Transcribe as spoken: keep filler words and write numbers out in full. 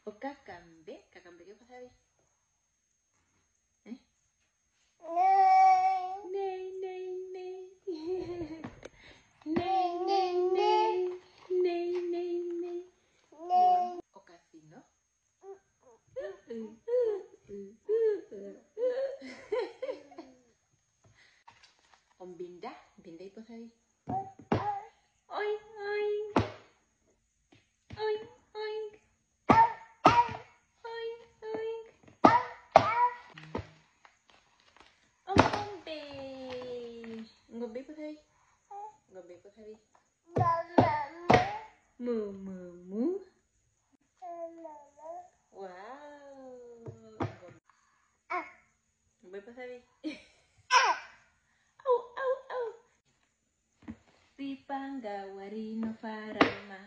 Okakambe, kakambe ke posa vi? Eh? Nei, nei, nei. Nei, nei, nei. Nei, nei, nei. Okasino. Ombinda, ombinda i posa vi? Oink, oink. Oink, oink. Oink, oink. Ongombe. Ongombe i posa vi? Ongombe i posa vi? Mu, mu, mu. Wow. Ongombe i posa vi? Au, au, au. Ripanga wa ri nofarama.